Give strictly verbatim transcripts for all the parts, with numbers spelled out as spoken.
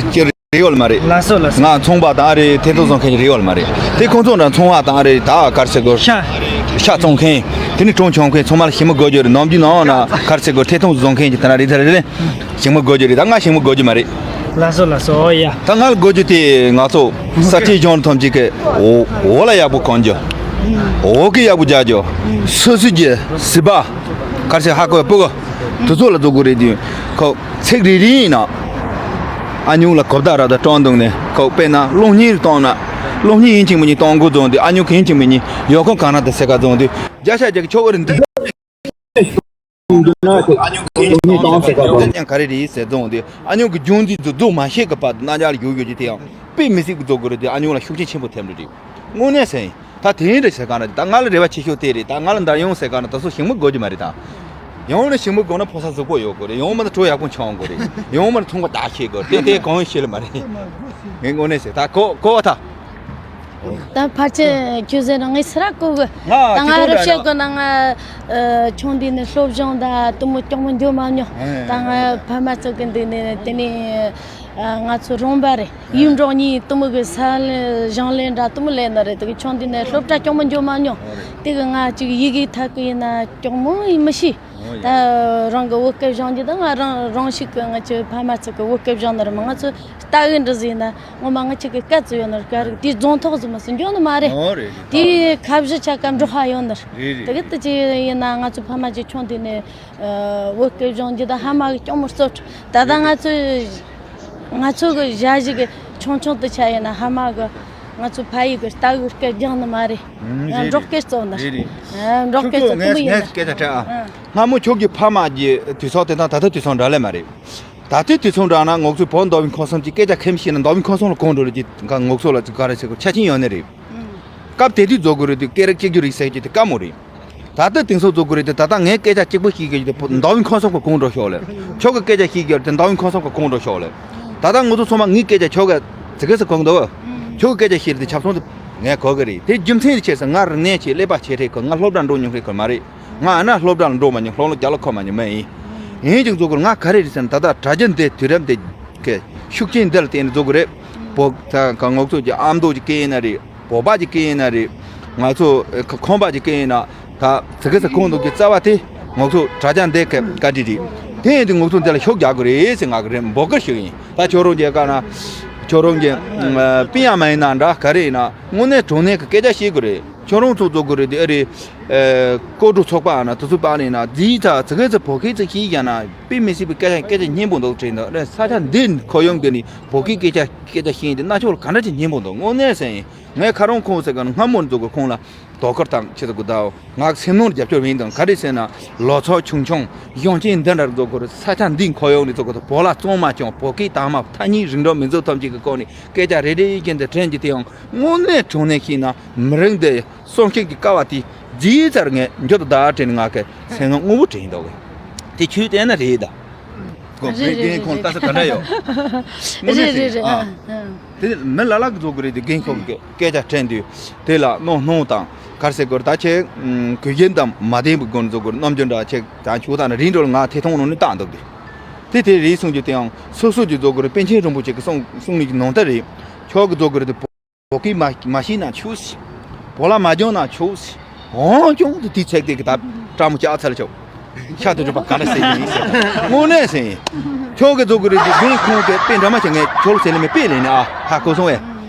ཅིག་རེད་ཡོད་ལ་མ་རེད། ལགས་སོ་ལགས་སོ། ང་ཚོང་པ་དང་ཨ་རེ་ཐེ་ཐོ་བཟོ་མཁན་ཅིག་རེད་ཡོད་ལ་མ་རེད། དེ་ཁོང་ཚོ་འདྲ་ཚོང་པ་དང་ཨ་རེ་ད་གར་ཟེར་དགོས། ཤ། ཤ་བཙོང་མཁན། དེ་ནི་གྲོང་ཆོག་མཁན་ཚང་མ་ལ་ཞིམ་པོ་དགོས་རྒྱུ་རེད། ནམ་རྒྱུན་ནང་ན་གར་ཟེར་དགོས་ཐེ་ཐོ་བཟོ་མཁན་ཅིག་དེ་ན་རེད། ད་རེད་རེད། ཞིམ་པོ་དགོས་རྒྱུ་རེད། ད་ང་ཞིམ་པོ་དགོས་རྒྱུ་མ་རེད། ལགས་སོ་ལགས་སོ། ཨོ་ཡ། ད་ང་ལ་དགོས་རྒྱུ་དེ་ང་ཚོ་ས་ཆའི་གཞུང་ཐམས་ཅད་ཀྱི་འོ་འོ་ལ་ཡག་པོ་གོན་རྒྱུ། འོ་གི་ཡག་པོ་རྒྱག་རྒྱུ། སོ་སོ་གི་གཟི་པ། གར་ཟེར་ཧ་གོ་ཡ་སྤུ་གུ། དེ་ཚོ་ལ་བཟོ་དགོས་རེད་དེ། ཁོ་ཚིག་རེ་རེ་ཡིན་ན། ཨ་ཉུང་ལ་གོ་བརྡ་ར་ད་སྤྲང་འདུག་ནས་ཁོ་དཔེར་ན་གློག་བརྙན་རེ་བཏང་ན། གློག་བརྙན་ཡིན་གཅིག་མིན་གཉིས་གཏོང་དགོས་བཟོ་འདུག་ཨ་ཉུང་གི་ཡིན་གཅིག་མིན་གཉིས་ཡོ་ཁོ་གང་ན་དེ་ཟེར་ག་བཟོ་འདུག་བརྒྱ་ཆ་བརྒྱ་གི་ཆོག་གི་རེད་འདུག་ཡང་ག་རེ་རེད་ཟེར་བཟོ་འདུག་ཨ་ཉུང་གི་རྒྱུན་འཛིན་དུ་འཛུགས་མ་ཤེས་གི་བར་དུ་རྣམ་གཞག་ལ་ཡོད་ཡོད་ཀྱི་དེ་ཡང་དཔེ་མི་སྲིད་གི་བཟོ་དགོས་རེད་དེ། ཨ་ཉུང་ལ་ཤུགས་རྐྱེན་ཆེན་པོ་ཐེབས་འདྲ་རེད། དངོས་གནས་ཟེར་ཡིན། ད་དེ་འདྲ་ཟེར་ག་ན་ད་ང་ལ་རེ་བ་ཆེ་ཤོས་དེ་རེད། ད་ང་ལ་འདར་ཡོང་ཟེར་ག་ན་ད་སོ་ཞིམ་པོ་དགོས་ཀྱི་མ་རེད་ད། ཡང་ན་ཞིམ་པོ་དགོས་ན་ཕོ་གསར་གཟུགས་པོ་ཡོད་དགོས་རེད། ཡང་མིན་ན་གྲོ་ཡག་པོ་འཆང་དགོས་རེད། ཡང་མིན་ན་ཚོང་པ་བདག་ཤེས་དགོས་རེད། དེ་དེ་གང་ཡང་ཤེས་ལ་མ་རེད། ངས་དངོས་གནས་ཟེར་ད་གོ་གོ་བ་ད། ད་ཕལ་ཆེར་ཁྱོད་ཟེར་ན་ངས་སུ་ར་གོ་གི། ང་ད་ང་རུ་བཤད་དགོས་ན་ང་ཆུང་དུས་ནས་སློབ་སྦྱོང་ད་དུ་མོ་སྐྱོང་མོ་འགྱོ་མ་མྱོང་། ད་ང་ཕ་མ་ཚོ་གི་འདུག་ནས་དེ་ནས་ང་ཚོ་རོང་པ་རེད། ཡུལ་འབྲོག་གཉིས་གཏུམ་མོ་གི་ས་ལེ་ཞང་ལེ་འདྲ་གཏུམ་མོ་ལེ་ན་རེད། དེ་གི་ཆུང་དུས་ནས་སློབ་གྲྭ་སྐྱོང་མོ་འགྱོ་མ་མྱོང་། དེ་གི་ང་ཅིག་ཡི་གེ་ཐད་གི་ཡིན་ན་སྐྱོང་མོ་ཡིན་མི་ཤེས། ད་རང་གི་བོད་སྐད་སྦྱོང་རྒྱུ་ད་ང་རང་རང་ཤུགས་གི་ང་ཚོའི་ཕ་མ་ཚོ་གི་བོད་སྐད་སྦྱོང་ནི་རེད་མ། ང་ཚོ་ལྟ་གི་འདྲ་ཟིག་ཡིན་ན་ངོ་མ་ང་ཅིག་གི་སྐད་ཚོ་ཡོད་ནི་རེད། ག་རེ་དེ་རྫོང་ཐོག་ཟིག་མ་སུ་འགྱོ་ནི་མ་རེད། ཨོ་རེད་རེད། དེ་ཁ་བཞི་ཆ་སྐམ་འགྲོ་ཧ་ཡོད་ནི་རེད། རེད་རེད། དེ་གི་དེ་ཅི་ཡིན་ན་ང་ཚོ་ཕ་མ་ཅིག་ཆུང་དུས་ནས། བོད་སྐད་སྦྱོང་རྒྱུ་དང་ཧ་མ་གི་སྐྱོང་མོ་རྩོད། ད་ལྟ་ང་ཚོའི་ང་ཚོ་གི་ཞ་ཞི་གི་ཆུང་ཆུང་དུ་ཆ་ཡིན་ན་ཧ་མ་གི་ང་ཚོ་ཕ་ཡུལ་གི་ལྟ་གི་སྐད་རྒྱག་ནི་མ་རེད། ཨུམ། རེད་འབྲོག་རེད། སྐད་རྩོད་ནི་རེད་རེད། རེད། འབྲོག་སྐད་རྩོད་ཁོ་ངས་ངས་སྐད་ཆ་དྲིས་ཨ། སྔ་མོ་ཁྱོད་ཀྱི་ཕ་མ་གི་དུས་ཚོད་དེ་དང་ད་ལྟ་དུས་ཚོད་འདྲ་ལེ་མ་རེད། ད་ལྟའི་དུས་ཚོད་འདྲ་ན་ངོ་ཚོའི་བོད་མདོ་དབུས་ཁམས་གསུམ་གྱི་སྐད་ཆ་ཁེམ་ཤེས་ན་མདོ་དབུས་ཁམས་གསུམ་ལ་གོ་འགྲོ་རེད་ཀྱི་ངོ་ཚོ་ལ་ག་རེ་ཟེར་གོ་ཆ་ཆེན་ཡོད་ནི་རེད། སྐབས་དེ་དུས་རྫོགས་དགོས་རེད་དུས་སྐད་རིགས་གཅིག་གྱུར་རིག་ཟེར་གྱི་དེ་དཀའ་མོ་རེད། ད་ལྟ་དེང་སང་རྫོགས་དགོས་རེད་དུས་ད་ལྟ་ངས་སྐད་ཆ་གཅིག་པོ་ཤེས་གྱི་དེ་མདོ་དབུས་ཁམས་གསུམ་གྱི་གོང་འགྲོ་ཤོག་ལེ། ཁྱོད་ཀྱི་སྐད་ཆ་ཤེས་གྱི་དེ་མདོ་དབུས་ཁམས་གསུམ་གྱི་གོང་འགྲོ་ཤོག་ལེ། ད་ལྟ་ང་ཚོ་ཚང་མ་ངའི་སྐད་ཆ་ཁྱོད་ཀྱི་ཟི་གེ་སི་གོང་འདུག་ཁྱོད་ཀྱི་སྐད་ཆ་ཤེས་རེད་དེ་ཆབ་སོང་དུ་ངས་གོ་གི་རེད། དེ་རྒྱུ་མཚན་དེ་ཆེ་ས་ང་རིག་གནས་ཆེ་ཀླད་པ་ཆེ་རེད་གོ་ང་སློབ་གྲྭ་འགྲོ་མྱོང་རེད་གོ་མ་རེད། ང་ཨ་ན་སློབ་གྲྭ་ལ་འགྲོ་མ་མྱོང་། སློབ་ལོ་བརྒྱ་ལ་ཁོ་མ་མྱོང་མ་ཡིན། ཡིན་ཀྱང་རྫོགས་དགོས་ང་ག་རེ་རེད་ཟེར་ན་ད་ལྟ་དྲ་རྒྱ་འདི་དུས་རབས་འདི་གི་ཤུགས་རྐྱེན་འདི་ལ་བརྟེན་ནས་རྫོགས་དགོས་རེད། བོད་ད་ག་ངོ་ཚོ་གི་ཨ་མདོ་གི་སྐད་ཡིན་ན་རེད། བོད་པ་གི་སྐད་ཡིན་ན་རེད། ང་ཚོ་ཁ་ཁོམ་པ་གི་སྐད་ཡིན་ན་ད་ཟི་གེ་ས་ཁོང་དུ་གི་རྩ་བ་དེ་ང་ཚོ་དྲ་རྒྱ་འདི་གི་བཀའ་དྲིན་རེད། དེ་ཡིན་དུས་ང་ཚོ་འདི་ལ་ཤུགས་རྒྱག་དགོས་རེད་ཟེར་ང་གི་རེད་འབོད་སྐུལ་ཞུ་གི་ཡིན། ད་ཁྱོད་རང་གི་ག་ན་ཁྱོད་རང་གི་པི་ཡ་མ་ཡིན་ན་འདྲ་ག་རེ་ཡིན་ན་དངོས་གནས་དྲང་གནས་གི་སྐད་ཆ་བཤད་དགོས་རེད། ཁྱོད་རང་ཚོ་རྫོགས་དགོས་རེད་དེ་ཨེ་རེད། ཨེ། སྐོར་བྲོ་ཚོགས་པ་ཨ་ན་དེ་ཚོ་པ་ནས་ན་རྫིས་ཚ་ཚ་གེ་ཚ་བོད་སྐད་ཚ་ཤེས་ཀྱང་ན་དཔེ་མི་སྲིད་པའི་སྐད་ཆ་སྐད་ཆ་སྙན་པོ་འདུག་དྲན་འདུག་ཨ་ས་ཆ་འདི་ཁོ་ཡོང་དེ་ནི་བོད་སྐད་སྐད་ཆ་སྐད་ཆ་ཤེས་དེ་ན་ཆོག་ལ་ག་འདྲ་ཅིག་སྙན་པོ་འདུག་དངོས་གནས་ཟེར་ཡིན། ངས་ཁ་རོང་ཁོང་ཟེར་ག་ན་སྔ་མོར་འཛུགས་གི་ཁོང་ལ་དོ་ཁུར་དང་ཆེད་དུ་དགོས་དའོ། ངག་སེམས་ནོར་རྒྱབ་སྐྱོར་ཡིན་དང་ག་རེ་ཟེར་ན་ལོ་ཚོད་ཆུང་ཆུང་གཞོན་སྐྱེས་འདི་འདྲར་འཛུགས་གི་རུ་ས་ཆ་འདི་ཁོ་ཡོང་ནས་འཛུགས་གི་བོད་ལ་གཙང་མ་ཀྱང་བོད་སྐད་དྭངས་མ་ཐ་སྙད་རིག་འགྲོ་མི་འཛུགས་ཐམས་ཅད་ཀྱི་སྐོར་ནས་སྐད་ཆ་རེ་རེ་བཞིན་དུ་དྲན་གྱི་དེ་ཡང་དངོས་གནས་དྲང་གནས་ཤེས་ན་མི་རིགས་འདི། སྲོག་ཤིང་གི་ཀ་བ་དེ་རྗེས་ཚར་ངས་འགྱུར་དུ་བདག་དྲན་ང་གི་སེམས་ངོ་དངོས་པོ་དྲན་འདུག་གི། དེ་ཆོས་བསྟན་ན་རེད་ད། ཁོ་རེད་རེད་རྒན་ཁོང་རེད་ལྟ་ས་ག་འདྲ་ཡོད། དངོས་གནས་རེད་རེད་ཟེར་རེད་ཨ། ཨ་ཨ། དེ་མི་ལ་ལ་གི་རྫོགས་གི་རེད་དེ་རྒན་ཁོང་གི་སྐད་ཆ་དྲན་དུས་དེ་ལ་གནོང་གནོང་དང་གར་སེ་གོར་ད་ཆེ་གུ་ཡེ་དམ་མ་བདེན་པའི་སྒོ་ནས་རྫོགས་གི་རྣམ་འགྱུར་འདྲ་ཆེ་དང་ཆུ་དང་རིན་འགྲོ་ལ་ང་ཐེ་ཐོང་ནང་ནས་བཏང་འདུག་དེ། དེ་དེ་རེད་གསུང་རྒྱུ་དེའང་སོ་སོ་གི་རྫོགས་གི་རེད་པཎ་ཆེན་རིན་པོ་ཆེ་གི་གསུང་གསུང་ནི་གི་ནང་ལྟར་རེད། ཁྱོད་གི་རྫོགས་གི་རེད་དེ། བོད་སྐད་མ་མ་ཤེས་ན་ཆོག་ཟེར། བོད་ལྭ་མ་སྦྱོང་ན་ཆོག་ཟེར། འོང་ཀྱང་དུ་དེའི་ཚེག་དེ་གི་ད་སྤྲ་མོ་ལྕགས་ཚལ་ཆོག་ཤ་དུ་གྲུབ་པ་ག་རེ་ཟེར་ཡིན་ཟེར། དངོས་གནས་ཟེར་ཡིན། ཁྱོད་ཀྱི་རྫོགས་གི་རེད་དེ་རྒན་ཁོང་གི་དཔེ་འདྲ་མ་བྱེད་ངས་ཁྱོད་ལ་ཟེར་ལེ་མི་དཔེ་ལེན་ནས་ཨ་ཧ་གོ་སོང་བས།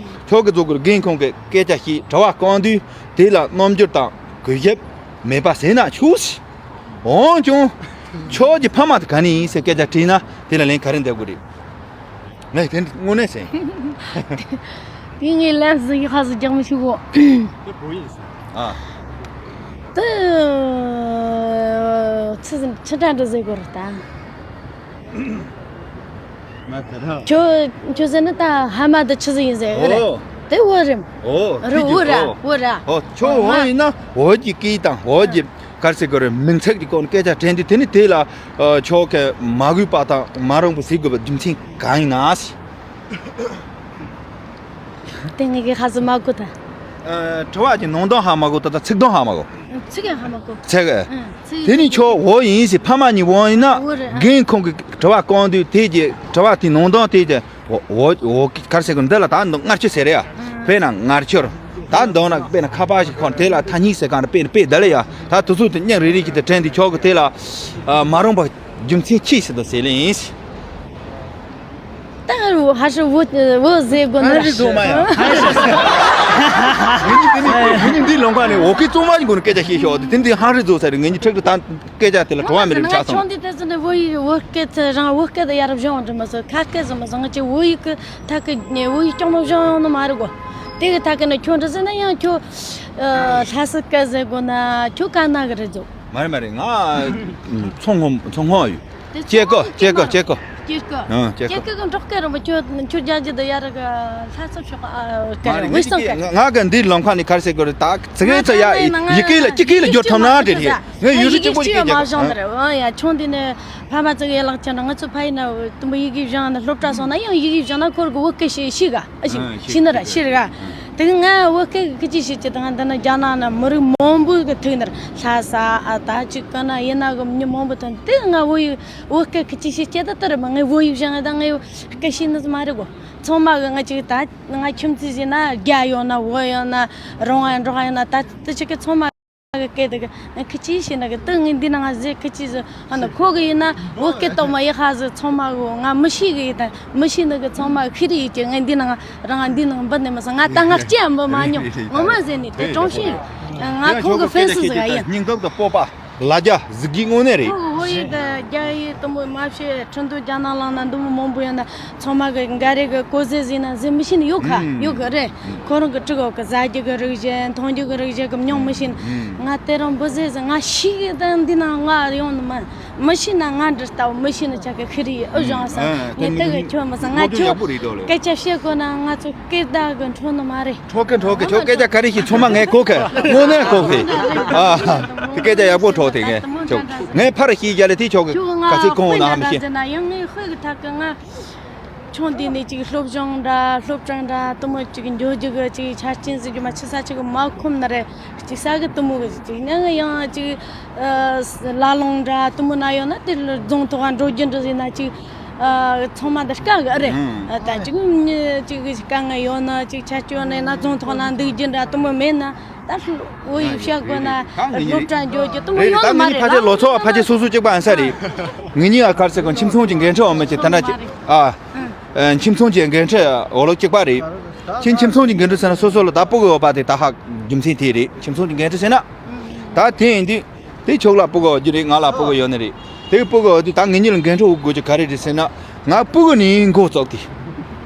ཁྱོད་ཀྱི་རྫོགས་གི་རེད་རྒན་ཁོང་གི་སྐད་ཆ་ཤེས་དྲི་བ་བཀང་དུས་དེ་ལ་རྣམ་འགྱུར་དང་གུས་ཞབས་མེད་པ་ཟེར་ན་ཆོག་ཟེར། འོན་ཀྱང་། ཁྱོད་ཀྱི་ཕ་མ་དེ་ག་ནས་ཡིན་ཟེར་སྐད་ཆ་དྲིས་ན་དེ་ལ་ལན་ག་རེ་འདེབས་དགོས་རེད། ངས་དེ་དངོས་གནས་ཟེར། དེ་ངས་ལན་ཟིག་ཧ་ཟིག་རྒྱག་མི་ཤེས་གོ། དེ་བོད་ཡིན་ཟེར། ཨ། དེ་ཆི་ཟིག་ཆི་འདྲ་འདྲ་ཟེར་དགོས་རེད་ད། ང་ད་ལྟ། ཁྱོད་ཁྱོད་ཟེར་ན་ད་ཧ་མ་དེ་ཆི་ཟིག་ཡིན་ཟེར་གི་རེད། ཨོ། དེ་བོད་རེད། ཨོ། རེད་བོད་ར་བོད་ར། ཨོ་ཁྱོད་འོ་ཡིན་ན་བོད་ཀྱི་སྐད་དང་བོད་ཀྱི་གར་སེ་གོ་རེ་མིང་ཚིག་གི་སྐོར་ནས་སྐད་ཆ་དྲན་དུས་དེ་ནི་དེ་ལ་ཨ་ཁྱོད་ཀྱི་མ་གུས་པ་དང་མ་རུང་པ་ཟེར་དགོས་པའི་རྒྱུ་མཚན་གང་ཡིན་ན། དེ་ངས་གི་ཧ་ཟི་མ་གོ་ད། ཨ་དྲི་བ་གི་ནང་དོན་ཧ་མ་གོ་ད་ད་ཚིག་དོན་ཧ་མ་གོ། ཚིག་ཡང་ཧ་མ་གོ། ཚིག་ཨ། ཚིག་དེ་ནི་ཁྱོད་བོད་ཡིན་ཟེར་ཕ་མ་གཉིས་བོད་ཡིན་ན་བོད་རེད། རྒན་ཁོང་གི་དྲི་བ་བཀང་དུས་དེ་གི་དྲི་བ་དེ་ནང་དོན་དེ་གི་འོ་འོ་འོ་ག་རེ་ཟེར་དགོས། འདི་ལ་ད་འདི་མངར་ཆུ་ཟེར་ཡ། དཔེར་ན་མངར་ཆུར། ད་འདོན་ན་དཔེར་ན་ཁ་པར་ཞིག་ཁོ་དེ་ལ་ཐ་སྙད་ཟེར་གང་རེད། དཔེར་ན་དཔེ་འདི་ལ་ཡ། ད་དུས་ཚོད་དེ་སྙིང་རེ་རེ་ཞིག་ཏུ་དྲན་དུས་ཁྱོད་ཀྱི་དེ་ལ་མ་རུངས་པ་རྒྱུ་མཚན་ཅི་ཞིག་ཏུ་ཟེར་ལེ་ཡིན། ད་ཧ་ཧ་ཧྲི་བོ་བོ་ཟེར་དགོས་ན་ཧ་ཧྲི་ཟོ་མ་ཡ། ཧ་ཧྲི་ཟོ། ངེད་གཉིས་འདི་ནི་ངེད་གཉིས་འདི་ལོང་ཁ་ནས་འོ་སྐད་གཙང་མ་ཞིག་དགོས་ན་སྐད་ཆ་བཤད་ཤོག་དེ་འདི་ཧ་ཧྲི་ཟོ་ཟེར། ངེད་གཉིས་ཁྲིག་ཏུ་ད་སྐད་ཆ་དེ་ལ་བྲོ་བ་མེད་རེད་ཆགས་སོང་། ཆུང་དུས་དེ་ཚོ་ནས་བོད་ཡིག་བོད་སྐད་ཚོ་རང་བོད་སྐད་དུ་ཡ་རབས་གཞུང་འབྲི་མ་སོང་། ཁ་སྐད་ཟིན་མ་སོང་། ང་ཅི་བོད་ཡིག་གི་ཐད་ཀི་བོད་ཡིག་སྐྱོང་མ་བཞག་ཡོང་ནི་མ་རེད་གོ། དེ་གི་ཐད་ཀི་ནས་ཁྱོད་འདྲི་ཟེར་ན་ཡང་ཁྱོད་ལྷ་ས་སྐད་ཟེར་དགོས་ན་ཁྱོད་ག་ན་གི་རེད་ཟོ། མ་རེད་མ་རེད། ང་མཚོ་སྔོན་མཚོ་སྔོན་ཡོད། དེ་སྐྱེ་སྐོ་སྐྱེ་སྐོ་སྐྱེ་སྐོ། སྐྱེ་སྐོ། ཨ། སྐྱེ་སྐོ། སྐྱེ་སྐོ་གི་འབྲོག་སྐད་རིང་པོ་ཁྱོད་ཁྱོད་རྒྱ་རྒྱུ་དུ་ཡ་ར་གི་ལྷ་ས་ཕྱོགས་ཨ་སྐད་རེད། ངས་ཀྱི་ང་ང་གི་འདིའི་ལམ་ཁ་ནས་ག་རེ་ཟེར་དགོས་རེད། ད་ཚིག་རེ་ཚོ་ཡ་ཡི་གེ་ལ་སྤྱི་སྐད་ལ་བསྒྱུར་ཐུབ་ན་འགྲིག་རེད། ངས་ཡུལ་སྲོལ་གཅིག་པོ་ཞིག་སྐད་རྒྱག་གི། ཡ་ཆུང་དུས་ནས་ཕ་མ་ཚོ་གི་ལག་ཁྱེར་ང་ཚོ་ཕ་ཡུལ་ན་དུམ་བུ་ཡི་གེ་སྦྱངས་ནས་སློབ་གྲྭ་སོང་ན་ཡང་ཡི་གེ་སྦྱངས་ན་ཁོར་གི་བོད་སྐད་ཤེས་ཤེས་ག་ཨ་ཤི་ཤི་ན་ར་ཤི་ར་ག་དེ་གི་ང་བོད་སྐད་གི་ཅི་ཤེས་ཀྱི་དང་འདི་ན་རྒྱ་ནག་ན་མི་རིགས་མང་པོ་གི་ཐུག་ནར་ལྷ་ས་ཨ་ད་ཅིག་གི་ན་ཡིན་ན་གི་མི་མང་པོ་ཐུག་དེ་ང་བོད་ཡིག་བོད་སྐད་གི་ཅི་ཤེས་ཀྱི་ད་ལྟར་མ་ངས་བོད་ཡིག་སྦྱངས་ད་ངས་སྐད་ཤེས་ནི་མ་རེད་གོ། ཚང་མ་གི་ང་ཅིག་ད་ང་ཁྱིམ་མཚེས་ཟིན་ན་རྒྱ་ཡོང་ན་བོད་ཡོང་ན་རོང་བ་འབྲོག་ཡོང་ན་ད་དེ་ཅིག་གི་ཚང་མ་གི་སྐད་དེ་གི་ཁི་ཅི་ཤེས་ན་གི་དེ་ངས་འདི་ན་ང་ཟེ་ཁི་ཅི་ཟེ་ཧ་ན་ཁོ་གི་ཡིན་ན་བོད་སྐད་གཏོང་མ་ཡི་ཧ་ཟེ་ཚང་མ་གི་ང་མི་ཤེས་གི་ཡིན་ད་མི་ཤེས་ན་གི་ཚང་མ་ཤི་རི་ཡི་ཅི་ངས་འདི་ན་ང་རང་འདི་ན་འབུད་ནས་མི་སོང་། ང་ད་ང་སྐྱེ་འབུད་མ་མྱོང་ངོ་མ་ཟེར་ནས་དེ་གྲོང་ཤིང་ང་ཁོང་གི་ཧྥེན་སི་ཟིག་ཡིན། སྙིང་སྟོབས་དང་སྤོབས་པ། ལ་རྒྱ་གཟི་གི་དངོས་གནས་རེད། ཁོ་བོད་ཡིག་དང་རྒྱ་ཡིག་དུམ་བུ་མ་བཤད་ཁྲིན་ཏུ་རྒྱ་ནག་ལང་ན་འདུམ་བུ་མང་པོ་ཡོད་ན་ཚང་མ་གི་འགའ་རེ་གི་གོ་ཟེ་ཟིན་ན་ཟེ་མི་ཤེས་ནི་ཡོད་ཁ་ཡོད་གི་རེད། ཁོ་རང་གི་ཁྲི་གོ་གི་ཟ་རྒྱུ་གི་རིགས་གཞན་འཐུང་རྒྱུ་གི་རིགས་གཞན་གི་མྱོང་མི་ཤེས་ནི་ང་དེ་རང་འབུ་ཟེ་ཟེ་ང་ཤི་གི་ད་འདི་ན་ང་ཡོང་ནི་མ་མི་ཤེས་ན་ང་འདྲི་ལྟ་བུ་མི་ཤེས་ནི་ཆ་གི་ཤི་རི་ཨུ་བཞང་ས་ངས་དེ་གི་ཁྱོད་མི་ས་ང་ཁྱོད་སྐད་ཆ་བཤད་དགོས་ན་ང་ཚོ་སྐད་བརྡ་གི་འཕྲོ་ནི་མ་རེད། འཕྲོ་གི་འཕྲོ་གི་ཁྱོད་སྐད་ཆ་ག་རེ་ཞིག་ཚང་མ་ངས་གོ་གི་དངོས་གནས་གོ་གི་ཨ། དེ་སྐད་ཆ་ཡག་པོ་འཕྲོ་དེ་ངས་ཁྱོད་ངས་ཕར་ཞིག་རྒྱ་ལ་དེ་ཁྱོད་གི་ག་ཚོད་གོང་ན་ཧ་མི་ཤེས། ཡང་ངས་ཧོད་གི་ཐག་གི་ང་ཆུང་དུས་ནས་ཅིག་སློབ་སྦྱོང་འདྲ་སློབ་གྲྭ་འདྲ་དུ་མོ་ཅིག་འགྱོ་རྒྱུ་གི་ཅིག་ཆ་རྐྱེན་ཟིག་གི་མ་ཆུ་ས་ཅིག་གི་མ་ཁོམ་ན་རེད། ཅིག་ས་གི་དུ་མོ་གི་ཅིག་ནང་ཡང་ཅིག་ལ་ལུང་འདྲ་དུ་མོ་ན་ཡོད་ན་དེ་རྫོང་ཐོག་འགྲོ་རྒྱུ་འདྲ་ཟིན་ན་ཅིག་ཚང་མ་འདི་དཀའ་གི་ཨ་རེད། ད་ཅིག་ཅིག་དཀའ་ངལ་ཡོད་ན་ཅིག་ཆ་སྐྱོན་ནས་ན་རྫོང་ཐོག་ན་འདུག་རྒྱུ་འདྲ་དུ་མོ་མེད་ན་ད་བོད་ཡིག་བཤད་དགོས་ན་སློབ་གྲྭ་འགྱོ་རྒྱུ་དུ་མོ་ཡོད་ནི་མ་རེད། ཕལ་ཆེར་ལོ་ཚོ་ཕལ་ཆེར་སོ་སོ་གཅིག་པ་ཨན་ས་རེད། ངེད་གཉིས་ཨ་ཁར་ཟེར་གོ་ཁྱིམ་ཚང་གི་འགན་འཁྲི་འོག་མ་ཅིག་ད་འདྲ་ཅིག་ཨ། ཁྱིམ་ཚང་གི་འགན་འཁྲི་འོག་ལོ་གཅིག་པ་རེད། ཁྱིམ་ཁྱིམ་ཚང་གི་འགན་འཁྲི་ཟེར་ན་སོ་སོ་ལ་ད་སྤུ་གུ་ཡོད་པ་དེ་ད་ཧ་རྒྱུ་མཚན་དེ་རེད། ཁྱིམ་ཚང་གི་འགན་འཁྲི་ཟེར་ན། ད་དེ་ཡིན་དུས་དེ་ཁྱོད་ལ་སྤུ་གུ་ཡོད་རྒྱུ་རེད། ང་ལ་སྤུ་གུ་ཡོད་ནི་རེད། དེ་སྤུ་གུ་ཡོད་དུས་ད་ངེད་གཉིས་ལ་འགན་འཁྲི་འོག་དགོས་རྒྱུ་ག་རེ་རེད་ཟེར་ན། ང་སྤུ་གུ་ནས་འགོ་བཙུགས་ཏེ་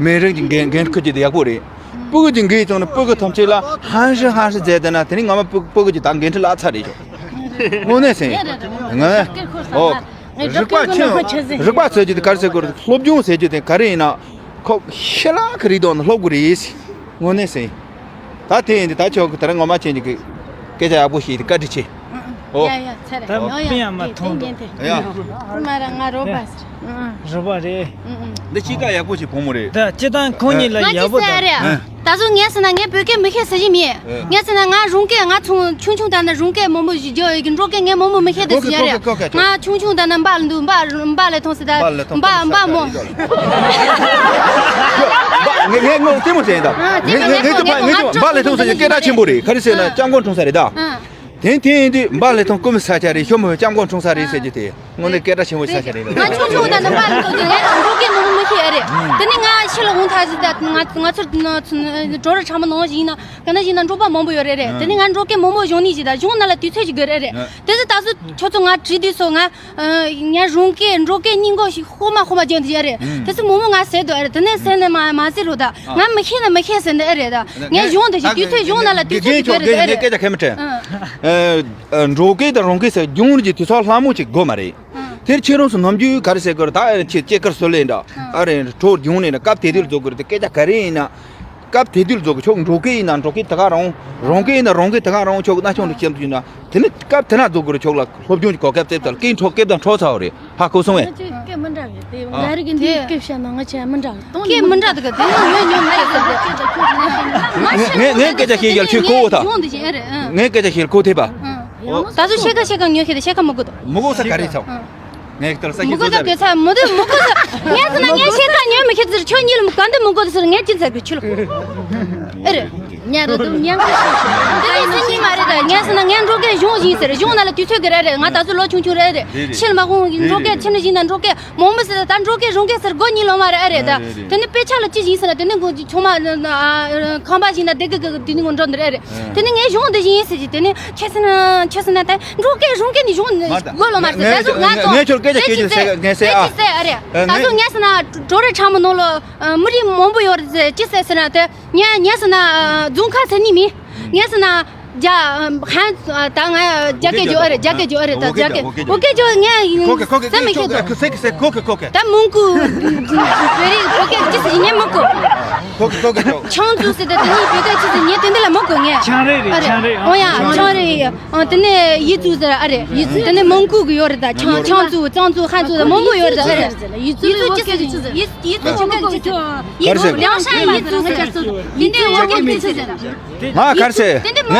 མི་རིགས་ཀྱི་འགན་འགན་འཁུར་རྒྱུ་དེ་ཡག་པོ་རེད། སྤུ་གུ་ཅིག་འགོས་བྱུང་ན་སྤུ་གུ་ཐམས་ཅད་ལ་ཧན་ཧྲི་ཧན་ཧྲི་མཛད་བསྡད་ན་དེ་ནི་ངོ་མ་སྤུ་སྤུ་གུ་ཅིག་ད་འགན་འཁྲི་བརླག་ཚར་རེད་ཤག་དངོས་གནས་ཟེར། ང་ཨོ། རིག་པ་ཆེ་རིག་པ་ཟེར་རྒྱུ་དེ་ག་རེ་ཟེར་དགོས་རེད། སློབ་སྦྱོང་ཟེར་རྒྱུ་དེ་ག་རེ་ཡིན་ན། ཁོ་ཤེས་ལ་ག་རེ་འདུག་ན་སློབ་དགོས་རེད། དངོས་གནས་ཟེར། ད་དེ་ཡིན་དུས་ད་ཁྱོད་ཀྱི་དེ་རིང་ངོ་མ་ཅན་གྱི་སྐད་ཆ་ཡག་པོ་ཞིག་བཀའ་དྲིན་ཆེ། ཨོ། ཡ་ཡ་ཚེ་རེད། ད་ཡོ་ཡ་དཔེ་ཡང་མ་མཐོང་འདུག་ཡ། ཁོ་མ་ར་ང་རོ་པ་ཟེར། རོ་པ་རེད། འདི་གཅིག་ཀ་ཡག་པོ་ཞིག་བུ་མོ་རེད། ད་སྤྱི་བཏང་ཁོང་གཉིས་ལ་ང་ཡག་པོ་ཅི་ཟེར་དང་རེད། ད་གཟོད་ངས་ཟེར་ན་ངས་བོད་སྐད་མི་ཤེས་ཟེར་གྱི་མེད། ངས་ཟེར་ན་ང་རང་སྐད་ང་ཚོ་ཆུང་ཆུང་ད་ནི་རང་སྐད་མང་པོ་ཞིག་རྒྱག་ཡོད་ཀྱི་འབྲོག་སྐད་ངས་མང་པོ་མི་ཤེས་དེ་ཟེར་གྱི་རེད། ང་ཆུང་ཆུང་ད་ནི་འབའ་ལ་འདུག་འབའ་འབའ་ལ་ཐོང་ཟེར་ད་འབའ་འབའ་མོ། ངས་ངས་ངོ་ལྟད་མོ་བྱས་ཡིན་ད། ངས་ངས་ངས་ངས་འབའ་ལ་ཐོང་ཟེར་གྱི་སྐད་གྲགས་ཆེན་པོ་རེད། ག་རེ་ཟེར་ན་སྐྱབས་མགོན་འཁྲུངས་ས་རེད་ད། དེ་དེ་ཡིན་དུས་འབའ་ལ་ཐོང་ཀུ་མི་ས་ཆ་རེད། ཤོ་མོ་སྐྱབས་མགོན་འཁྲུངས་ས་རེད་ཟེར་གྱི་དེ། དངོས་གནས་སྐད་གྲགས་ཆེན་པོའི་ས་ཆ་རེད། ང་ཆུང་ཆུང་ད་ནི་འབའ་ལ་ཐོང་ཟེར་ངས་འབྲོག་སྐད་མང་པོ་མི་ཤེས་ཨེ་རེད། དེ་ནི་ང་ཕྱི་ལ་འོང་ཐག་ཟིག་ད་ང་ང་ཚོར་གྲོ་ར་ཁྲ་མོ་ནང་བཞིན་ན་ག་ན་བཞིན་ན་འབྲོག་པ་མང་པོ་ཡོད་རེད་རེད། དེ་ནི་ང་འབྲོག་སྐད་མང་པོ་གཞུང་ནས་ཟིག་ད་གཞུང་ན་ལ་དུས་ཚོད་ཅིག་དགོས་རེད་རེད། དེ་ཚོ་ད་གཟོད་ཁྱོད་ཚོ་ང་བྲིས་དུས་སོ་ང་ངས་རང་སྐད་འབྲོག་སྐད་གཉིས་ཀ་ཞིག་ཧོ་མ་ཧོ་མ་སྦྱང་དེ་ཡ་རེད། དེ་ཚོ་མོ་མོ་ང་ཟེར་དོ་ཨ་རེད། དེ་ནས་ཟེར་ནས་མ་མ་ཟེར་རོ་ད་ང་མི་ཤེས་ན་མི་ཤེས་ཟེར་འདི་ཨ་རེད་ད། ངས་གཞུང་དེ་ཞིག་དུས་ཚོད་གཞུང་ན་ལ་དུས་ཚོད་ཅིག་དགོས་རེད་ཨ་རེད། སྐད་ཆ་ཁས་མི་དྲན། འབྲོག་སྐད་དང་རང་སྐད་ཟེར་སྦྱོང་རྒྱུ་དུས་ཚོད་སླ་མོ་ཅིག་དགོས་མ་རེད། དེར་ཁྱེད་རང་ཚོ་ནམ་རྒྱུན་ག་རེ་ཟེར་དགོས་རེད། ད་ཨ་རེ་ཁྱེད་སྐྱེས་སྐར་སོ་ལེ་འདྲ་ཨ་རེ་གྲོ་སྦྱོང་ནས་ན་སྐབས་དེ་དུས་རྫོགས་དགོས་རེད། དེ་སྐད་ཆ་ག་རེ་ཡིན་ན། སྐབས་དེ་དུས་རྫོགས་གི་ཆོག་འབྲོག་སྐད་ཡིན་ན་འབྲོག་སྐད་དེ་ག་རང་། རང་སྐད་ཡིན་ན་རང་སྐད་དེ་ག་རང་ཆོག་ན་ཆུང་དུ་ཁྱེད་དུ་ཡིན་ན། དེ་ནི་སྐབས་དེ་ན་རྫོགས་གི་ཆོག་ལ་སློབ་སྦྱོང་གི་གོ་སྐབས་དེ་ལྟར་སྐད་འཕྲོ་སྐད་དང་འཕྲོ་ཚ་བ་རེད། ཧ་གོ་སོང་ངས། ང་ཚོའི་སྐད་མི་འདྲ་གི་དེ་ང་རིག་གི་འདིའི་སྐད་བཤད་ན་ང་ཆ་མི་འདྲ་གི་སྟོང་སྐད་མི་འདྲ་འདུག་གི་དེ་ནི་ངོས་ཉོན་མ་ཡོད་གི་དེ། ངས་ངས་སྐད་ཆ་བཤད་ཡག་ཁྱོད་གོ་བོ་ད། ངས་སྐད་ཆ་བཤད་གོ་ཐེབས་པ། ད་ཚོ་ཤེས་ཀ་ཤེས་ཀ་ངོས་ཤེས་དེ་ཤེས་ཀ་མི་དགོས་དོ། མི་གོ་ས་ག་རེ་ཚ། ངས་ལྟར་ས་ཞིག་མུ་གུ་ཟ་དེ་ཚ་མུ་དུ་མུ་གུ་ཟ་ ངས་ཟེར་ན་ངས་ཤེས་ཁ་ཉོན་མི་ཤེས་ཟེར། ཁྱོད་གཉིས་ལ་མི་ག་འདི་མི་དགོས་ཟེར། ངས་ཅི་ཟེར་དགོས་ཁྱོད་ལ། ཨེ་རེད། ཉལ་རོ་དུ་ཉལ་གི་ཤོག་དེ་ནས་སེམས་ཉིད་མ་རེད་ད། ངས་ཟེར་ན་ངས་འགྲོ་སྐད་གཞུང་ཡིན་ཟེར། གཞུང་ན་ལ་དུས་ཚོད་གི་རེད་རེད། ང་ད་གཟོད་ལོ་ཆུང་ཆུང་རེད་རེད། རེད་རེད། ཕྱི་ལ་མ་ཧོང་རེད་འགྲོ་སྐད་རེད། ཕྱི་ནས་ཡིན་ན་འགྲོ་སྐད་མང་མི་ཟེར། ད་འགྲོ་སྐད་རང་སྐད་ཟེར་དགོས་ཉིན་ལོ་མ་རེད། ཨེ་རེད་ད། རེད་རེད། དེ་ནས་དཔེ་ཆ་ལ་ཅི་ཡིན་ཟེར་ན། དེ་ནས་ཁོང་ཆུང་མ་ཁང་པ་ཞིག་ན་བསྡད་གི་གི་དེ་ནས་ངོ་འགྲོ་འདི་རེད་རེད། དེ་ནས་ངས་གཞུང་འདི་ཡིན་ཟེར་གྱི། དེ་ནས་ཁྱེད་ཟེར་ན་ཁྱེད་ཟེར་ན་ད་འགྲོ་སྐད་རང་སྐད་ནི་གཞུང་དགོས་ལོ་མ་རེད། ད་གཟོད་ང་ཚོ་ངས་ཁྱོད་སྐད་ཆ་སྐད་ཆ་ཟེར། ངས་ཟེར་ཨ། ཨེ་ད་གཟོད་ངས་ཟེར་ན་གྲོ་རེ་ཁྲ་མོ་ནང་ལོ་མི་རིགས་མང་པོ་ཡོད་རེད་ཟེར་ཅི་ཟེར་ཟེར་ན། དེ་ངས་ངས་ཟེར་ན་རྫོང་ཁ་ཟེར་ནི་མིན། ངས་ཟེར་ན་རྒྱ་ཧན་ད་ང་རྒྱ་སྐད་ཇོ་ཨ་རེད། རྒྱ་སྐད་ཇོ་ཨ་རེད། ད་རྒྱ་སྐད་བོད་སྐད་ཇོ་ཨ་རེད། ད་མོང་གུ་བོད་རིགས་བོད་སྐད་ཅི་ཟེར་ཉན་མོང་གུ་ཁོ་གི་ཁོ་གི་ཁོ་གི་ཆང་ཙུ་ཟེར། ད་དེ་ནི་བོད་སྐད་ཅི་ཟེར་ཉན་དེ་འདི་ལ་མོང་གུ་ངས་ཆང་རེད་རེད། ཨ་རེད། ཆང་རེད། ཨོ་ཡ་ཆང་རེད། ཨ་དེ་ནས་ཡི་ཙུ་ཟེར་ཨ་རེད། ཡི་ཙུ་དེ་ནས་མོང་གུ་གི་ཡོད་རེད། ད་ཆང་ཆང་ཙུ་ཙང་ཙུ་ཧན་ཙུ་ད་མང་པོ་ཡོད་རེད། ཨ་རེད། ཡི་ཙུ་ཅི་ཟེར། ཡི་ཡི་ཙུ་ཆོ་ག་ཅི་ཟེར། ཡི་ཙུ་རང་ཤ་ཡི་ཙུ་ཟེར། དེ་འདྲའི་བོད་སྐད་ཅི་ཟེར། ང་གར་ཟེར།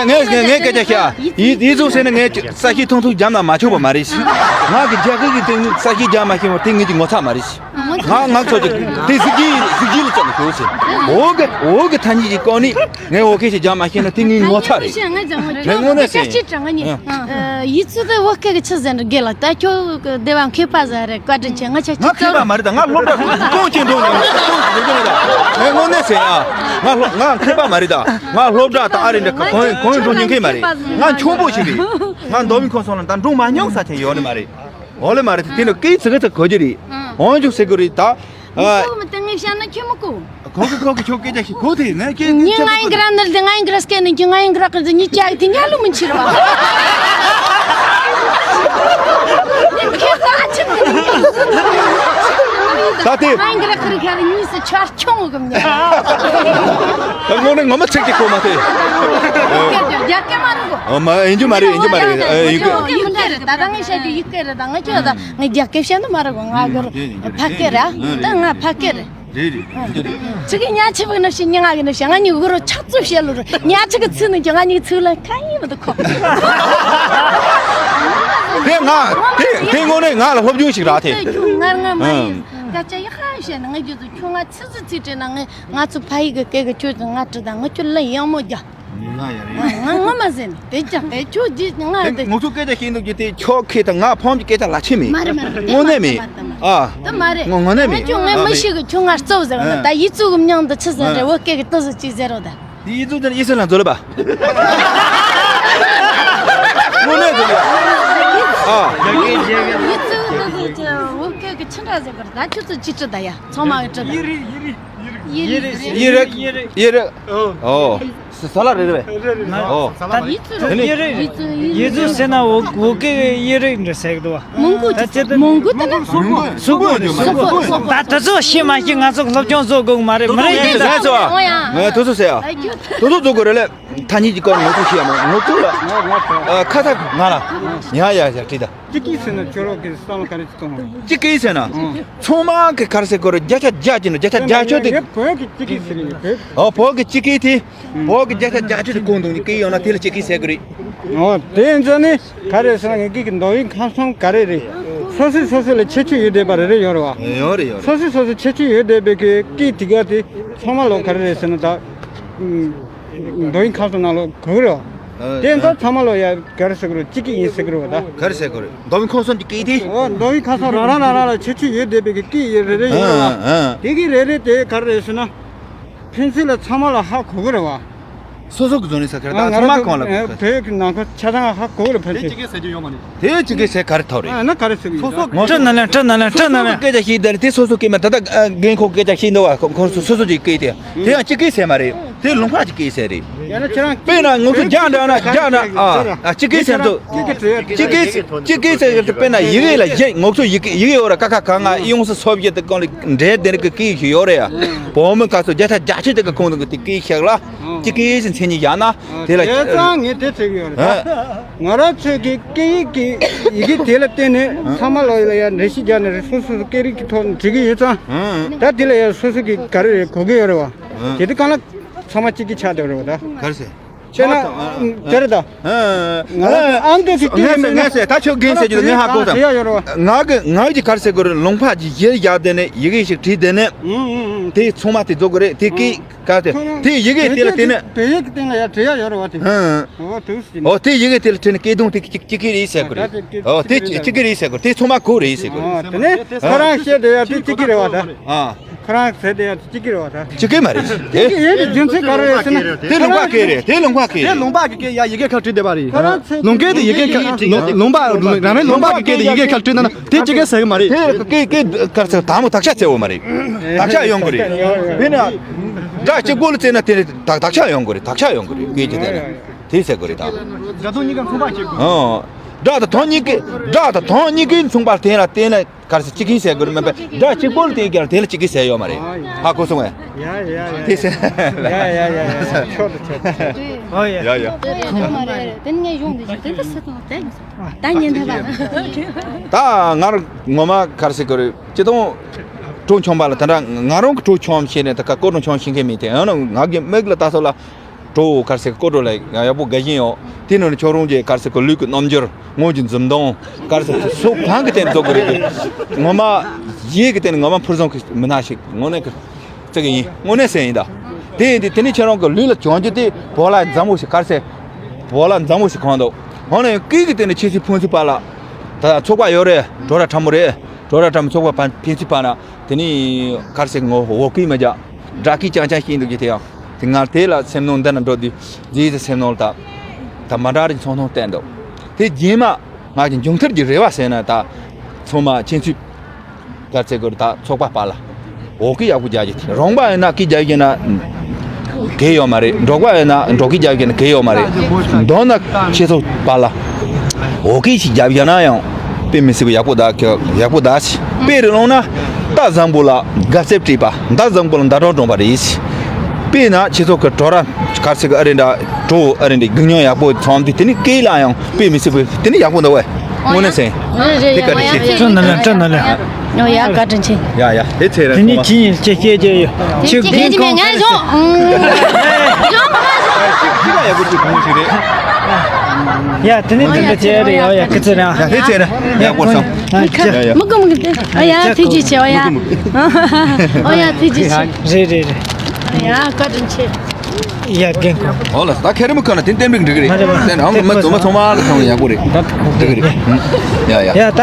ངས་ངས་ངས་སྐད་ཆ་བཤད། ཡི་ཡི་ཙུ་ཟེར་ན་ངས་ས་ཤི་ཐུང་ཐུང་རྒྱབ་ན་མ་ཆོག་པ་མ་རེད་ཤི། ང་གི་རྒྱ་སྐད་ཀྱི་སྟེང་ནས་ས་ཤི་རྒྱབ་མ་ཤེས་པ་དེ་ངེད་ཀྱི་ངོ་ཚ་མ་རེད་ཤི། ང་ང་ཚོ་ཅིག་དེ་གཟི་བརྗིད་གཟི་བརྗིད་ལ་བརྩི་ནས་ཤོག་ཟེར། འོག་གི་འོག་གི་ཐ་སྙད་ཀྱི་སྐོར་ནས་ངས་འོ་སྐད་ཞིག་རྒྱབ་མ་ཤེས་ན་དེ་ངའི་ངོ་ཚ་རེད། ངས་ངོ་ནས་ཟེར། ཡི་ཙུ་དེ་བོད་སྐད་ཀྱི་ཆི་ཟེར་ན་དགེ་ལགས། ད་ཁྱོད་སྡེ་བ་མཁས་པ་ཟེར་རེད། བཀའ་དྲིན་ཆེ། ང་ཆ་ང་མཁས་པ་མ་རེད་ད། ང་སློབ་གྲྭ་གོང་ཆེན་འགྲོ་མྱོང་། ངས་ངོ་ནས་ཟེར་ཨ། ང་སློབ་ང་མཁས་པ་མ་རེད་ད། ང་སློབ་གྲྭ་དང་ཨ་རི་འདྲ་གོང་གོང་འགྲོ་མྱོང་མཁན་མ་རེད། ང་ཆུང་པོ་ཞིག་རེད། ང་མདོ་དབུས་ཁམས་གསུམ་ལ་ད་འགྲོ་མ་མྱོང་ས་ཆ་ཡོད་ནི་མ་རེད། འོ་ལེ་མ་རེད། དེ་ནི་སྐད་ཚིག་ཚིག་གོ་རྒྱུ་རེད་ད། འོན་ཀྱང་ཟེར་གི་རེད་ད། ཨ། ཁོ་མི་དེ་ངས་བཤད་ན་ཁྱོད་མི་གོ། ཁོ་གི་ཁོ་གི་ཁྱོད་སྐད་ཆ་ཞིག་གོ་དེ་ནས་སྐད་ངས་ང་ཡིན་གི་ར་ནི་དེ་ང་ཡིན་གི་ར་སྐད་ནི་ཁྱོད་ང་ཡིན་གི་ར་གི་ནི་ཅག་དེ་ཉལ་ལུ་མི་འཆི་ར་བ། ཁྱོད་ང་ཆི་མི་ནི། ད་དེ། ང་ཡིན་གི་ར་གི་རི་ཁ་རི་གཉིས་སུ་ཆར་ཆུང་གི་མྱི། ད་ངོ་ནས་ངོ་མ་ཚིག་གི་གོ་མ་དེ། རྒྱ་སྐད་མ་རུ་གོ། ཨ་མ་ཡིན་རྒྱུ་མ་རེད། ཡིན་རྒྱུ་མ་རེད། ཨ་ཡི་གེ་ཡིག་སྐད་རེད། ད་ད་ངས་བཤད་རྒྱུ་ཡིག་སྐད་རེད། ད་ང་ཁྱོད་ད་ང་རྒྱ་སྐད་བཤད་ན་མ་རུ་གོ། ང་གི་ཕ་སྐད་ར། ད་ང་ཕ་སྐད་རེད། རེད་རེད་རེད་རེད། ཚིག་གི་ཉག་ཆེ་བའི་ནུ་ཞིག་ཉི་ང་གི་ནུ་ཞིག་ང་གཉིས་གུ་རུ་ཕྱག་ཚུབ་བཤད་ལུ་རུ་ཉག་ཆེ་གི་ཚིག་ནི་ཀྱང་ང་གཉིས་ཚིག་ལ་ཁ་ཡིན་མི་འདུག་ཁོ། དེ་ང་དེ་དེ་དངོས་གནས་ང་ལ་སློབ་སྦྱོང་ཞིག་རག་དེ། ཁྱོད་ང་ང་མ་ཡིན། སྐད་ཆ་ཡག་ཤོས་ནི་ང་རྒྱུ་ཚོ་ཁྱོད་ང་ཚིག་ཚིག་ཚིག་བྲིས་ན་ང་ང་ཚོ་ཕ་ཡིག་གི་སྐད་གི་ཁྱོད་ཚོ་ང་བྲིས་དང་ང་ཁྱོད་ལ་ཡག་མོ་རྒྱག་ང་ང་མ་ཟིན་དེ་ཀྱང་དེ་ཁྱོད་ཀྱིས་ང་དེ། ངོ་ཚོ་སྐད་ཆ་ཤེས་འདུག་རྒྱུ་དེ་ཁྱོད་ཁེ་དང་ང་ཕོམ་གྱི་སྐད་ཆ་ལ་ཆེ་མེད། མ་རེད་མ་རེད། དངོས་གནས་མེད། ཨ། དེ་མ་རེད། ངོ་ངོ་ནས་མེད། ཁྱོད་ངས་མི་ཤེས་གི། ཁྱོད་ང་རྩོབ་ཟེར་བ་ད་ཡིག་གཟུགས་གི་མྱིང་དུ་ཆི་ཟེར་རེད། བོད་སྐད་གི་ཏི་ཟེར་ཅིག་ཟེར་རོ་ད། དེ་ཡིག་གཟུགས་དེ་ནི་ཡིག་ཟེར་ལ་འཛོལ་ལ་པ། དངོས་གནས་འཛོལ་ལ། ཨ། ཡིག་གཟུགས་ཏི་ཟེར་ཅིག་བོད་སྐད་གི་ཆི་འདྲ་ཟེར་གི་རེད། ད་ཁྱོད་ཚོ་ཅི་བྲིས་ད་ཡ། ཚང་མ་གི་བྲིས་ད། ཡི་རིགས་ཡི་རིགས། ཡི་རིགས། ཡི་རིགས། ཡི་རིགས། ཨོ། ས་ས་ལ་རེད་རེད། ཨོ། ད་ཡིག་གཟུགས་རེད། ཡིག་གཟུགས་ཟེར་ན་འོ་འོ་གི་ཡི་རིགས་འདྲ་ཟེར་གི་འདུག་བ། མོང་གུ་ད་ཅི་ད། མོང་གུ་ད་ན། སུ་གོ་སུ་གོ་སུ་གོ། ད་དེ་ཚོ་ཤེས་མ་ཤེས་ང་ཚོ་སློབ་སྦྱོང་བཟོ་དགོས་མ་རེད། མི་རེད་དེ་ད་ཚོ། ང་དུ་སུ་ཟེར་ཨ། དུ་སུ་བཟོ་དགོས་རེད་ལེ། ཐ་སྙད་ཀྱི་སྐོར་ངོ་ཚོ་ཤེས་ཡ་མོ་ངོ་ཚོ་ལ། ཁ་ཐག་ང་ལ། ཡ་ཡ་ཡ་བྲིས་ད། ཅི་སྐད་ཟེར་ན་ཁྱོད་རང་གི་བསམ་བློ་ག་རེ་ཅིག་གཏོང་། ཅི་སྐད་ཟེར་ན། ཚང་མ་གི་ག་རེ་ཟེར་དགོས་རེད། བརྒྱ་ཆ་བརྒྱ་ཅིག་ནི་བརྒྱ་ཆ་བརྒྱད་ཅུ་དེ། ངས་བོད་ཀྱི་ཅི་སྐད་ཟེར་གི་ཡོད་བོད། ཨོ་བོད་ཀྱི་ཅི་སྐད་དེ། བོད་ཀྱི་བརྒྱ་ཆ་བརྒྱད་ཅུ་དེ་གོང་དུ་ནི་སྐད་ཡོང་ན་དེ་ལ་ཅི་སྐད་ཟེར་གི་རེད། ཨོ་དེ་ཡིན་ཙང་ནི་ག་རེ་ཟེར་ན་ངེད་ཀྱི་མདོ་དབུས་ཁམས་གསུམ་ག་རེ་རེད། སོ་སོས་སོ་སོ་ལ་ཁྱད་ཆོས་ཡོད་བསྡད་པ་རེ་རེ་ཡོད་རེད་བ། ཡོད་རེད་ཡོད་རེད། སོ་སོས་སོ་སོ་ཁྱད་ཆོས་ཡོད་བསྡད་པའི་གི་སྐད་དེ་ག་དེ་ཚང་མ་ལོ་ག་རེ་རེད་ཟེར་ན་ད། མདོ་དབུས་ཁམས་གསུམ་ནང་ལོ་གོ་གི་རེད་བ། ཨ། དེ་ཚོ་ཚང་མ་ལོ་ཡ་ག་རེ་ཟེར་གི་རེད། གཅིག་གི་ཡིན་ཟེར་གི་རེད་བ་ད། ག་རེ་ཟེར་གི་རེད། མདོ་དབུས་ཁམས་གསུམ་གྱི་སྐད་དེ། ཨོ་མདོ་དབུས་ཁམས་གསུམ་རང་རང་རང་རང་ལ་ཁྱད་ཆོས་ཡོད་བསྡད་པའི་གི་སྐད་ཡི་རེ་རེ་ཡོད་རེད་བ། ཨ། དེ་གི་རེ་རེ་དེ་ག་རེ་རེད་ཟེར་ན། ཕན་ཚུན་ལ་ཚང་མ་ལ་ཧ་གོ་གི་རེད་བ། སོ་སོ་གི་འཛོམས་ནས་ས་ཁར་ད་ང་ཚང་མ་རང་གང་ལ་ཚོ་བོད་ཀྱི་ནང་ཁུལ་ཆ་ཚང་ཧ་གོ་གི་རེད་ཕན་ཚུན། དེ་ཅི་གི་ཟེར་ག་རེ་ཐོག་རེད། ཨ་ན་ག་རེ་ཟེར་གི་ཡོད་ད། སྤྲོ་ན་ལན་སྤྲོ་ན་ལན་སྤྲོ་ན་ལན། སྐད་ཆ་ཤེས་དེ་ལ་དེ་སོ་སོ་སྐད་མ་ད་ལྟ་རྒན་ཁོ་སྐད་ཆ་ཤེས་འདུག་བ། ཁོ་སོ་སོ་ཅིག་སྐད་དེ། དེ་ཡང་ཅི་སྐད་ཟེར་མ་རེད། དེ་ལུང་པ་ཅིག་སྐད་ཟེར་རེད། ཡང་ན་ཁྱེད་རང་དཔེར་ན་ངོ་སོ་རྒྱ་འདྲ་ན་རྒྱ་འདྲ་ཨ་ཨ་ཅི་སྐད་ཟེར་འདུག་ཅི་སྐད་ཅི་སྐད་ཟེར་དཔེར་ན་ཡི་གེ་ལ་ཡི་ངོ་སོ་ཡི་གེ་ཡི་གེ་ཡོད་ར་ཀ་ཁ་ག་ང་ཡོང་སོ་སོ་བཞི་དེ་གང་ལ་འདྲེ་དེ་རིགས་ཀྱི་སྐད་ཡོད་རེད་ཡ། བོད་མི་ཁ་སོ་རྒྱ་ཆ་རྒྱ་ཆེ་དེ་ག་ཁོང་དང་གི་དེ་སྐད་ཤག་ལ་ཅི་སྐད་ཟེར་མཚན་ཉིད་ཡང་ན་དེ་ལ་དེ་ཙང་ངས་དེ་ཟེར་གི་ཡོད་རེད། ང་རང་ཚོའི་གི་སྐད་ཡིག་གི་ཡི་གེ་དེ་ལ་བརྟེན་ནས་ཚང་མ་ལོ་ཡ་འགྲེལ་བཤད་རྒྱག་ནས་རེད། སོ་སོ་སོ་སྐད་རིགས་ཀྱི་ཐོག་ནས་འབྲི་གི་ཡོད་ཙང་ད་དེ་ལ་ཡ་སོ་སོ་གི་ག་རེ་རེད་གོ་གི་ཡོད་རེད་བ། དེ་དུས་གང་ལ་ཚང་མ་གཅིག་གི་ཆགས་བསྡད་རེད་བ་ད། ག་རེ་ཟེར། བྱས་ན་དེ་རེད་ད། ང་ཨང་ཀི་ཞིག་བྲིས་ངས་ཟེར་ངས་ཟེར་ད་ཁྱོད་རྒན་ཟེར་རྒྱུ་ངས་ཧ་གོ་ད། ང་གི་ང་གི་གར་ཟེར་དགོས་རེད། ལུང་པ་གི་གཞི་བཞག་དེ་ནས་ཡི་གེ་ཞིག་བྲིས་དེ་ནས་དེ་ཚང་མ་དེ་རྫོགས་དགོས་རེད། དེ་སྐད་ག་དེ་དེ་ཡི་གེ་དེ་ལ་བལྟས་ནས། བོད་ཡིག་གི་སྟེང་ལ་ཡ་བྲིས་ཡ་ཡོད་རེད་བ་དེ། ཨོ་དེ་ཨོ་དེ་ཡི་གེ་དེ་ལ་བྲིས་ནས་སྐད་གདངས་དེ་གཅིག་གཅིག་གི་རེད་ཟེར་དགོས་རེད། ཨོ་དེ་གཅིག་གཅིག་གི་རེད་ཟེར་དགོས་རེད། དེ་ཚང་མ་གོ་རེད་ཟེར་དགོས་རེད། དེ་ནས་ཁོ་རང་བཤད་དེ་ཡ་དེ་གཅིག་གི་རེད་བ་ད། ཨ། ཁོ་རང་ཟེར་དེ་ཡ་དེ་གཅིག་གི་རེད་བ་ད། གཅིག་གི་མ་རེད་དེ། གཅིག་གི་ཡིན་དེ་རྒྱུ་མཚན་ག་རེ་རེད་ཟེར་ན། དེ་ལུང་པ་སྐད་རེད། དེ་ལུང་པ་སྐད་དེ་རེད། ལུང་པ་གི་སྐད་ཡ་ཡི་གེ་ཁ་བྲིས་བསྡད་པ་རེད། ཁོ་རང་ཚོའི་ལུང་སྐད་དེ་ཡི་གེ་ཁ་ལུང་ལུང་པ་རང་རེད། ལུང་པ་གི་སྐད་དེ་ཡི་གེ་ཁ་བྲིས་ན་ན་དེ་གཅིག་གི་ཟེར་གི་མ་རེད། དེ་སྐད་སྐད་ག་རེ་ཟེར། དག་མོ་དག་ཆ་བཙལ་བ་མ་རེད། དག་ཆ་ཡོང་གི་རེད། དཔེར་ན་སྒྲ་གཅིག་པོ་ལ་བཙལ་ན་དེ་ནི་དག་དག་ཆ་ཡོང་གི་རེད། དག་ཆ་ཡོང་གི་རེད། སྐད་ཀྱི་དེ་ནི་དེ་ཟེར་གི་རེད་ད། སྒྲ་དང་མཚུངས་པ་བྱེད་དགོས། ཨོ། སྒྲ་དང་དོན་གཉིས་ཀའི་སྒྲ་དང་དོན་གཉིས་ཀའི་མཚུངས་པ་དེ་ལ་བརྟེན་ན་ག་རེ་ཟེར། གཅིག་གི་ཟེར་དགོས་རེད། མིན་པ་སྒྲ་གཅིག་པོ་ལ་བརྟེན་ཀྱང་དེ་ལ་གཅིག་གི་ཟེར་ཡོད་མ་རེད། ཧ་གོ་སོང་ངས། ཡ་ཡ་ཡ། དེ་ཟེར། ཡ་ཡ་ཡ་ཡ། ཆོག་ཏུ་ཆོག་ཏུ་ཆོག་ཏུ། ཨོ་ཡ། ཡ་ཡ། དེ་ནི་ངས་ཡོང་དུ་ཞིག་དེ་འདྲ་ཟེར་དང་དེ་ད་ཉན་ཐུབ་པ། ད་ང་རང་ངོ་མ་ག་རེ་ཟེར་དགོས་རེད། སྤྱི་དང་གྲོགས་མཆོག་པ་ལ་དེ་འདྲ་ང་རང་གི་གྲོགས་མཆོག་བྱས་ནས་ད་ག་སྐོར་གྲོགས་མཆོག་བྱེད་མཁན་མེད་དེ། ཡང་ན་ང་གི་མིག་ལ་ལྟ་ས་ལ། གྲོགས་ག་རེ་ཟེར་སྐོར་བྲོ་ལ་ཡག་པོ་དགའ་བཞིན་ཡོད། དེ་ནང་ནས་ཁྱོད་རང་གི་ག་རེ་ཟེར་གོ་ལུས་ཀྱི་རྣམ་འགྱུར། ངོ་གི་འཛུམ་མདངས། ག་རེ་ཟེར་སོ་གང་གི་སྟེང་རྫོགས་གི་རེད། ངོ་མ་ཡིད་ཀྱི་སྟེང་ནས་ངོ་མ་ཕུར་བཟང་གི་མི་སྣ་ཞིག་དངོས་གནས་ཀྱི་བརྩི་གི་ཡིན། དངོས་གནས་ཟེར་ཡིན་ད། དེ་ཡིན་དུས་དེ་ནས་ཁྱེད་རང་གི་ལུས་ལ་བྱུང་རྒྱུ་དེ་བོད་ལྭ་འཛོམས་པོ་ཞིག་ག་རེ་ཟེར། བོད་ལྭ་འཛོམས་པོ་ཞིག་གང་འདུག་འོ་ན་ཡང་སྐད་ཀྱི་སྟེང་ནས་ཁྱེད་ཚོའི་ཕན་ཚུན་བར་ལ་ད་ཚོགས་པ་ཡོད་རེད། བྲོ་ར་ཁྲ་མོ་རེད། བྲོ་ར་ཁྲ་མོ་ཚོགས་པ་ཕན་ཕན་ཚུན་བར་ན་དེ་ནས་ག་རེ་ཟེར་ངོ་བོ་སྐད་མི་རྒྱག་སྒྲ་སྐད་རྐྱང་རྐྱང་བཤད་འདུག་རྒྱུ་དེ་ཡང་། དེ་ང་དེ་ལ་སེམས་ནང་འདི་ན་འགྲོ་དུས་རྗེས་སུ་སེམས་ནང་ལ་ད་ད་མ་འདྲ་རིགས་ཚོང་ཐོང་བསྟན་འདུག་དེ་རྗེས་མ་ང་གི་མཇུག་མཐར་གྱི་རེ་བ་ཟེར་ན་ད་ཚང་མ་ཁྱེད་ཚོས་ག་ཚད་དགོས་ད་ཚོགས་པ་བར་ལ་འོ་སྐད་ཡག་པོ་རྒྱག་རྒྱུ་དེ། རོང་པ་ཡིན་ན་སྐད་རྒྱག་རྒྱུ་ན་གལ་ཡོད་མ་རེད། འབྲོག་པ་ཡིན་ན་འབྲོག་སྐད་རྒྱག་རྒྱུ་ན་གལ་ཡོད་མ་རེད། མདོར་ན་ཁྱེད་ཚོ་བར་ལ་འོ་སྐད་ཞིག་རྒྱབ་ཡོད་ན་ཡང་དཔེ་མི་སྲིད་པ་ཡག་པོ་ད་ཡག་པོ་ད་ཞིག་དཔེ་རེ་ལོང་ན་རྟ་བཟང་པོ་ལ་དགའ་སེམས་སྤྲད་པ། མདའ་བཟང་པོ་ལ་མདའ་གྲོགས་འགྲོངས་པ་རེད། དཔེར་ན་ཁྱེད་ཚོ་གི་གྲོགས་ར་གར་སི་གི་ཨ་རེ་འདྲ་གྲོགས་ཨ་རེ་འདྲ་སྒུག་ཉོ་ཡག་པོ་ཚོམ་དུས་དེ་ནི་སྐད་ལ་ཡང་དཔེ་མི་སྲིད་པ་དེ་ནི་ཡག་པོ་འདུག་བས། དངོས་གནས་ཟེར། རེད་རེད། དེ་བཀའ་དྲིན་ཆེ། སྤྲོ་ན་ལ་སྤྲོ་ན་ལ། ཨོ་ཡ་བཀའ་དྲིན་ཆེ། ཡ་ཡ་དེ་ཚེ་རེད། དེ་ནི་ཁྱི་ཡིན་ཅེ་སྐད་ཅེ་ཡོད། ཁྱི་ཁྱི་རྒན་ཁྱི་མེད་ཁོང་ང་ཡོང་། ཡོང་མ་ཡོང་། ཁྱི་ལ་ཡག་པོ་ཅིག་གང་ཞིག་རེད། ཡ་དེ་ནི་དེ་འདྲ་བྱས་རེད། ཨོ་ཡ་སྐུ་ཚེ་རིང་། ཡ་དེ་ཚེ་རེད། ཡག་པོ་སོང་། ཡ་ཡ། མུ་གུ་མུ་གུ་དེ། ཨོ་ཡ་ཐུགས་རྗེ་ཆེ། ཨོ་ཡ། ཨོ་ཡ་ཐུགས་རྗེ་ཆེ། རེད་རེད་རེད། ཡ་བཀའ་དྲིན་ཆེ། ཡ་རྒན་ཁོང་། ཨོ་ལ་ད་ཁེ་རི་མི་ཁ་ན་དེ་བསྟན་པའི་འགྲིག་རེད། མ་རེད་པ། དེ་ནང་མི་དུ་མ་ཚང་མ་ལ་ཐང་ཡག་པོ་རེད། འགྲིག་རེད། ཡ་ཡ། ཡ་ད།